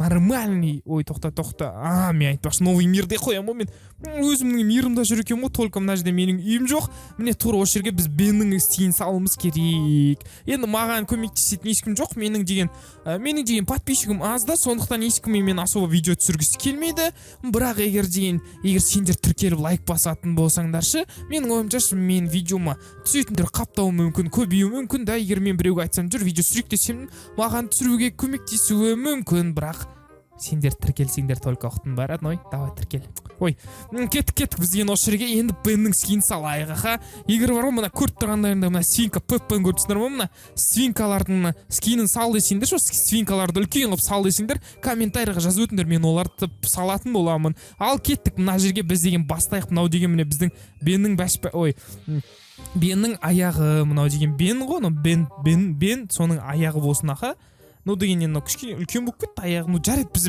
Нормальный. Ой, тоқта, тоқта. А, мен айтпақшы, новый мир де қоямын ғой. Мен өзімнің мирімде жүр екенмін ғой, только мына жерде менің үйім жоқ. Міне, тура осы жерге біз Беннің стилін салуымыз керек. Енді маған көмектесетін ешкім жоқ. Менің деген подписчигім аз да, сондықтан ешкім менімен особо видео түсіргісі келмейді. Бірақ егер сендер тіркеліп, лайк басатын болсаңдаршы, менің ойымша, мен видеома түсетіндер қаптауы мүмкін, көбеюі мүмкін да. Егер мен біреуге айтсам, «Жүр, видео түсірейік» десем, маған түсіруге көмектесуі мүмкін. Бірақ сендер тіркелсеңдер только, ұқтың ба, родной? Давай, тіркел. Ой, кеттік, кеттік. Біз енді осы жерге енді Беннің скинін салайық. Аха, егер бар ғой, мына көріп тұрғандарыңдай, мына свинка Пеппаны көріп тұрсыңдар ма? Мына свинкалардың, мына скинін сал десеңдерші, осы свинкаларды үлкен қылып сал десеңдер, комментарийға жазып өтіңдер, мен оларды салатын боламын. Ал кеттік, мына жерге біз деген бастайық. Мынау деген, міне, біздің Беннің бәш, ой, Беннің аяғы. Мынау деген Бен ғой, мынау Бен, Бен, Бен, соның аяғы болсын. Аха, ну деген енді мынау кішкене үлкен болып кетті аяғы. Ну жарайды, біз